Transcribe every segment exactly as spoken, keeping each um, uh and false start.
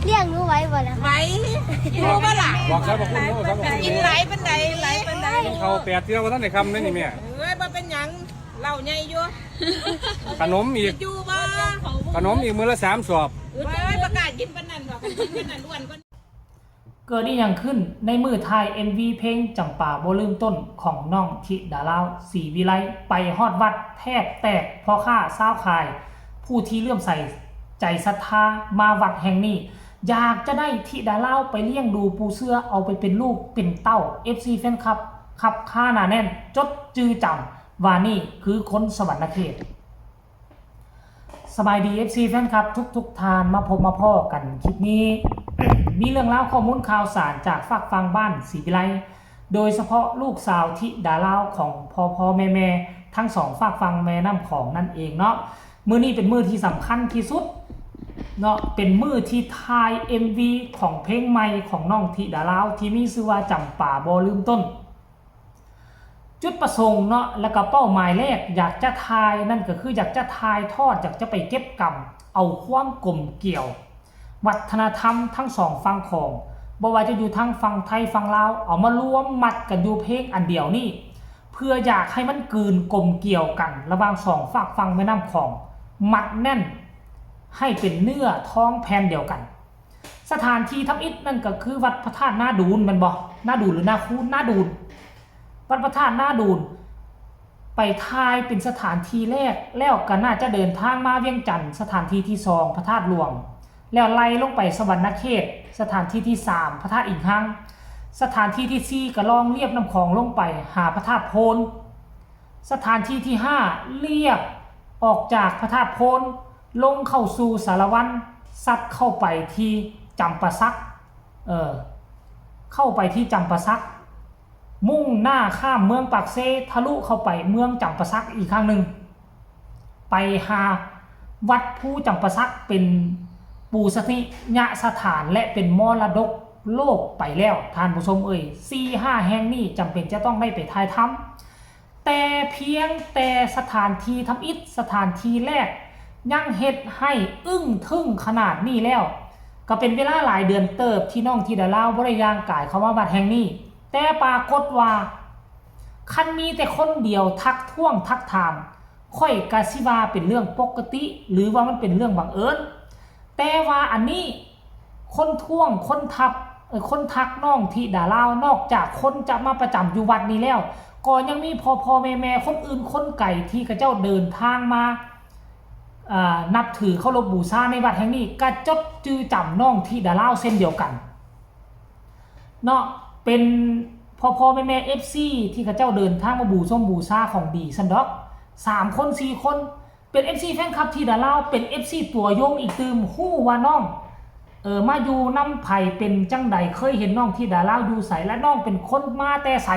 เลี้ยงหนูไหวบ่ล่ะ ไหว กินบ่ล่ะ บอกสรรพคุณ บอกสรรพคุณ กินหลายปานใด หลายปานใด กินข้าวแปดเทื่อว่าท่านได้คำนั่นนี่แม่ เอ้ยบ่เป็นหยัง เหล้าใหญ่อยู่ ขนมอีก อยู่บ่ ขนมอีกมื้อละสามสอบ เอ้ยประกาศกินปานนั้นดอกกินปานนั้นอ้วนกว่า เกิดอีหยังขึ้นในมื้อถ่าย เอ็มวี เพลงจำปาบ่ลืมต้นของน้องธิดาลาว ศรีวิไล ไปฮอดวัดแทบแตก พ่อค้าชาวขาย ผู้ที่เลื่อมใสใจศรัทธามาวัดแห่งนี้ อยากจะได้ธิดาลาวไปเลี้ยงดูปูเสือเอาไปเป็นลูกเป็นเต้า เอฟซี แฟนคลับ คับค่าหนาแน่น จดจื่อจำว่านี่คือคนสวรรณเขต สบายดี เอฟซี แฟนคลับทุกทุกๆท่านมาพบมาพ้อกันคลิปนี้ มีเรื่องราวข้อมูลข่าวสารจากฝากฝั่งบ้านศรีวิไล โดยเฉพาะลูกสาวธิดาลาวของพ่อพ่อแม่แม่ทั้งสองฝากฝั่งแม่น้ำของนั่นเองเนาะ มื้อนี้เป็นมื้อที่สำคัญที่สุดเนาะ เป็นมื้อที่ถ่าย เอ็มวี ของเพลงใหม่ของน้องธิดาลาวที่มีชื่อว่าจำปาบ่ลืมต้น จุดประสงค์เนาะ แล้วก็เป้าหมายแรกอยากจะถ่ายนั่นก็คืออยากจะถ่ายทอด อยากจะไปเก็บกำเอาความกลมเกี่ยว วัฒนธรรมทั้งสองฝั่งของ บ่ว่าจะอยู่ทางฝั่งไทยฝั่งลาว เอามารวมมัดกันอยู่เพลงอันเดียวนี่ เพื่ออยากให้มันกลืนกลมเกี่ยวกัน ระหว่างสองฝากฝั่งแม่น้ำของ มัดแน่น ให้เป็นเนื้อท้องแผ่นเดียวกัน สถานที่ทำอิฐนั่นก็คือวัดพระธาตุนาดูนแม่นบ่ นาดูนหรือนาคูน นาดูน วัดพระธาตุนาดูน ไปถ่ายเป็นสถานที่แรก แล้วก็น่าจะเดินทางมาเวียงจันทน์ สถานที่ที่สองพระธาตุหลวง แล้วไล่ลงไปสวรรณเขต สถานที่ที่สามพระธาตุอิงหัง สถานที่ที่สี่ก็ล่องเลียบน้ำของลงไปหาพระธาตุโพน สถานที่ที่ห้าเลียบออกจากพระธาตุโพน ลงเข้าสู่สารวัน สัดเข้าไปที่จำปาสัก เออ เข้าไปที่จำปาสัก มุ่งหน้าข้ามเมืองปากเซ ทะลุเข้าไปเมืองจำปาสักอีกครั้งหนึ่ง ไปหาวัดภูจำปาสักเป็นปูชนียสถานและเป็นมรดกโลกไปแล้ว ท่านผู้ชมเอ่ย สี่ห้าแห่งนี้จำเป็นจะต้องได้ไปถ่ายทำ แต่เพียงแต่สถานที่ทำอิฐสถานที่แรก ยังเฮ็ดให้อึ้งทึ่งขนาดนี้แล้ว ก็เป็นเวลาหลายเดือนเติบที่น้องธิดาลาวบ่ได้ย่างกายเข้ามาวัดแห่งนี้ แต่ปรากฏว่า คันมีแต่คนเดียวทักท้วงทักถาม ข้อยกะสิว่าเป็นเรื่องปกติ หรือว่ามันเป็นเรื่องบังเอิญ แต่ว่าอันนี้ คนท้วงคนทักเอ่อคนทักน้องธิดาลาว นอกจากคนจะมาประจำอยู่วัดนี้แล้ว ก็ยังมีพ่อพ่อแม่แม่คนอื่นคนไกลที่เขาเจ้าเดินทางมา อ่า นับถือเคารพบูชาในวัดแห่งนี้ ก็จดจื่อจำน้องธิดาลาวเช่นเดียวกัน เนาะ เป็นพ่อพ่อแม่แม่ เอฟซี ที่เขาเจ้าเดินทางมาบูชมบูชาของดีซั้นดอก สามคนสี่คน เป็น เอฟซี แฟนคลับธิดาลาว เป็น เอฟซี ตัวยงอีกตื่ม ฮู้ว่าน้อง เออ มาอยู่นำไผ เป็นจั่งใด เคยเห็นน้องธิดาลาวอยู่ไส และน้องเป็นคนมาแต่ไส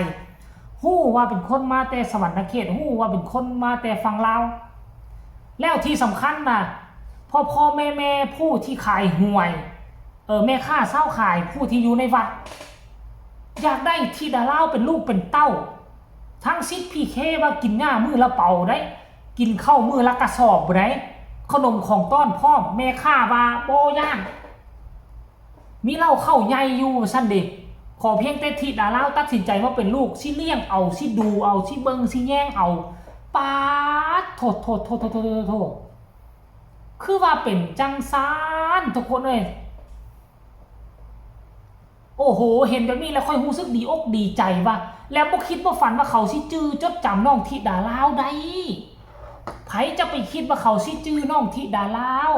ฮู้ว่าเป็นคนมาแต่สวรรณเขต ฮู้ว่าเป็นคนมาแต่ฝั่งลาว แล้วที่สำคัญนะ พ่อพ่อแม่แม่ผู้ที่ขายหวย เออ แม่ค้าชาวขาย ผู้ที่อยู่ในวัด อยากได้ธิดาลาวเป็นลูกเป็นเต้า ทั้งสิทธิ์พีเคว่ากินหญ้ามื้อละเป่าได้ กินข้าวมื้อละกระสอบได้ ขนมของต้อนพร้อม แม่ค้าว่าบ่ย่าน มีเหล้าเข้าใหญ่อยู่ว่าซั่นเด้ ขอเพียงแต่ธิดาลาวตัดสินใจมาเป็นลูก สิเลี้ยงเอา สิดูเอา สิเบิ่ง สิแยงเอา ป๊าด โถ โถ โถ คือว่าเป็นจั่งซั้นทุกคนเอ้ย โอ้โห เห็นแบบนี้แล้วค่อยรู้สึกดีอกดีใจว่า แล้วบ่คิดบ่ฝันว่าเขาสิจื่อจดจำน้องธิดาลาวได้ ไผจะไปคิดว่าเขาสิจื่อน้องธิดาลาว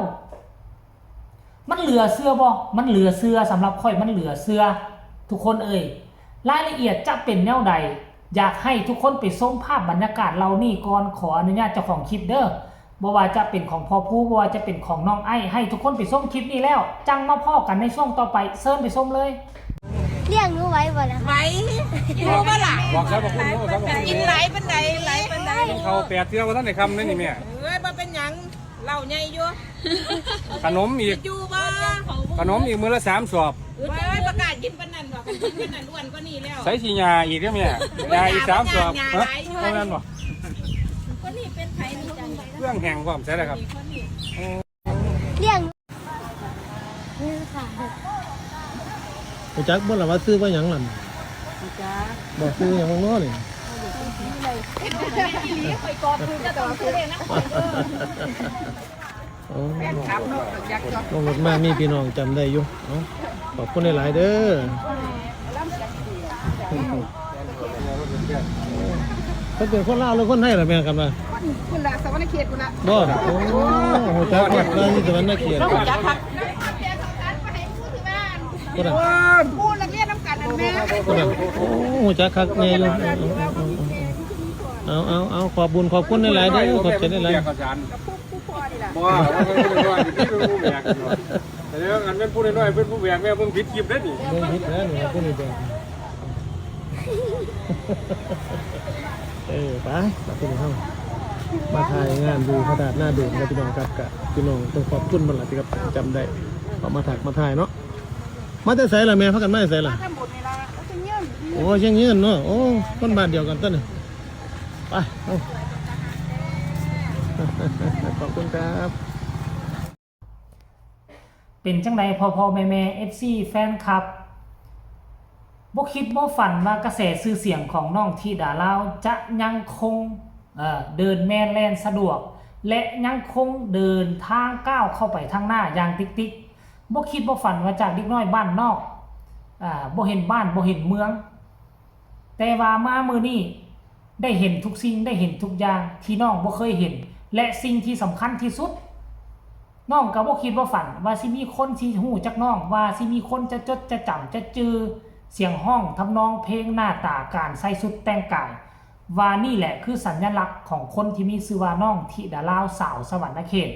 มันเหลือเชื่อบ่ มันเหลือเชื่อ สำหรับข้อยมันเหลือเชื่อ ทุกคนเอ่ย รายละเอียดจะเป็นแนวใด อยากให้ทุกคนไปชมภาพบรรยากาศเหล่านี้ก่อน ขออนุญาตเจ้าของคลิปเด้อ บ่ว่าจะเป็นของพ่อภู บ่ว่าจะเป็นของน้องไอ้ ให้ทุกคนไปชมคลิปนี้แล้ว จั่งมาพ้อกันในช่วงต่อไป เชิญไปชมเลย เลี้ยงหนูไหวบ่ล่ะ ไหวกินบ่ล่ะ บอกสรรพคุณ บอกสรรพคุณ กินหลายปานใดหลายปานใด กินข้าวแปดเทื่อว่าท่านได้คำนั่นนี่แม่ เอ้ยบ่เป็นหยังเหล้าใหญ่อยู่ ขนมอีก อยู่บ่ ขนมอีกมื้อละสามสอบ เอ้ยประกาศกินปานนั้นดอกกินปานนั้นอ้วนกว่านี้แล้ว ใส่ขี้หญ้าอีกเด้อแม่ หญ้าอีกสามสอบ หญ้า ฮะ หลายอยู่ เท่านั้นบ่ คนนี้เป็นไผนี่จัง เครื่องแห้งพร้อมใส่แล้วครับ เลี้ยง รู้จักบ่ล่ะว่าชื่อว่าหยังล่ะ จ้า บอกชื่อหยังบ่เนาะนี่ นี่เลย โอ้ ขับนกอยากจอด ลงรถมามีพี่น้องจำได้อยู่เนาะขอบคุณหลายๆเด้อเพิ่นเป็นคนลาวหรือคนไทยล่ะแม่กันว่า คุณละสวรรณเขตคุณละ บ่โอ้โหจักว่าอยู่สวรรณเขต จักคัก คนน่ะ พูดนักเรียนน้ำกันนั่นแม่ คนน่ะโอ้โหจักคักแน่อยู่เอาเอาเอาขอบบุญขอบคุณหลายๆเด้อขอบใจหลาย อาจารย์ กับผู้ผู้พ่อนี่แหละ บ่ว่าเป็นผู้น้อยเป็นผู้แบกแต่เรื่องอันเป็นผู้น้อยเป็นผู้แบกแม่เพิ่งผิดคลิปได้นี่ เบิ่งผิดแล้วนี่ผู้นี้แบกเออไปมาที่นี่เฮามาถ่ายงานอยู่พระธาตุหน้าเดิมนะพี่น้องครับกะพี่น้องต้องขอบคุณมันล่ะที่ครับจำได้เอามาถักมาถ่ายเนาะมาแต่ไสล่ะแม่พากันมาแต่ไสล่ะ มาทำบุญนี่ละก็จะเงื่อน โอ้เชียงยืนเนาะโอ้คนบ้านเดียวกันต้นนี่ไปเอาขอบคุณครับ เป็นจังใดพ่อพ่อแม่แม่เอฟซีแฟนคลับบ่คิดบ่ฝันว่ากระแสชื่อเสียงของน้องธิดาลาวจะยังคงเอ่อเดินแม่นแล่นสะดวก และยังคงเดินทางก้าวเข้าไปทางหน้าอย่างติกๆบ่คิดบ่ฝันว่าจากเด็กน้อยบ้านนอกอ่าบ่เห็นบ้านบ่เห็นเมือง แต่ว่ามามื้อนี้ได้เห็นทุกสิ่งได้เห็นทุกอย่างที่น้องบ่เคยเห็น และสิ่งที่สำคัญที่สุด น้องก็บ่คิดบ่ฝันว่าสิมีคนสิฮู้จักน้อง ว่าสิมีคนจะจดจะจำจะจื่อเสียงฮ้องทำนองเพลงหน้าตาการใส่ชุดแต่งกาย ว่านี่แหละคือสัญลักษณ์ของคนที่มีชื่อว่าน้องธิดาลาวสาวสวรรณเขต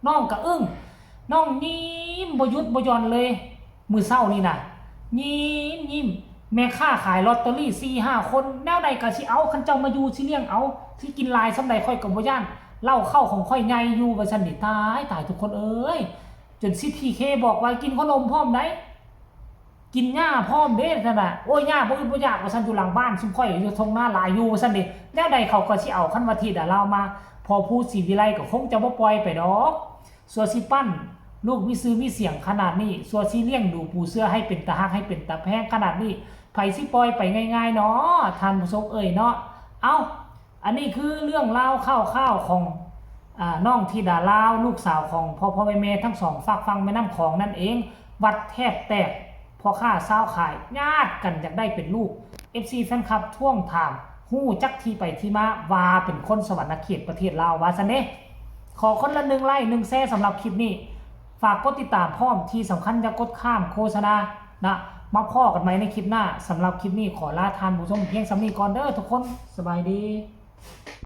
น้องก็อึ้ง น้องยิ้มบ่หยุดบ่หย่อนเลย มื้อเช้านี่นะยิ้มยิ้ม แม่ค้าขายลอตเตอรี่สี่ห้าคน แนวใดก็สิเอา คันเจ้ามาอยู่สิเลี้ยงเอา สิกินหลายส่ำใดข้อยก็บ่ย้าน เหล้าเข้าของข้อยใหญ่อยู่ว่าซั่นนี่ ตายตายทุกคนเอ้ย จนสิพีเคบอกว่ากินขนมพร้อมได๋ กินหญ้าพร้อมเด้ซั่นน่ะ โอ้ยหญ้าบ่อึดบ่อยากว่าซั่น อยู่หลังบ้านซุมข้อยอยู่ทงนาหลายอยู่ว่าซั่นเด้ แนวใดเขาก็สิเอา คันว่าธิดาลาวมา พ่อผู้ศรีวิไลก็คงจะบ่ปล่อยไปดอก สั่วสิปั้นลูกมีชื่อมีเสียงขนาดนี้ สั่วสิเลี้ยงดูปูเสือให้เป็นตาฮักให้เป็นตาแพงขนาดนี้ ไผสิปล่อยไปง่ายๆน้อ ท่านผู้ชมเอ่ยเนาะ เอ้า อันนี้คือเรื่องราวคร่าวๆของอ่าน้องธิดาลาว ลูกสาวของพ่อพ่อแม่แม่ทั้งสองฟากฝั่งแม่น้ำของนั่นเอง วัดแทบแตก พ่อค้าชาวขายญาติกันอยากได้เป็นลูก เอฟซีแฟนคลับทวงถาม ฮู้จักที่ไปที่มาว่าเป็นคนสวรรณเขตประเทศลาวว่าซั่นเด้ ขอคนละหนึ่งไลค์หนึ่งแชร์สำหรับคลิปนี้ ฝากกดติดตามพร้อม ที่สำคัญอย่ากดข้ามโฆษณานะ มาพ้อกันใหม่ในคลิปหน้า สำหรับคลิปนี้ขอลาท่านผู้ชมเพียงส่ำนี้ก่อนเด้อทุกคน สบายดี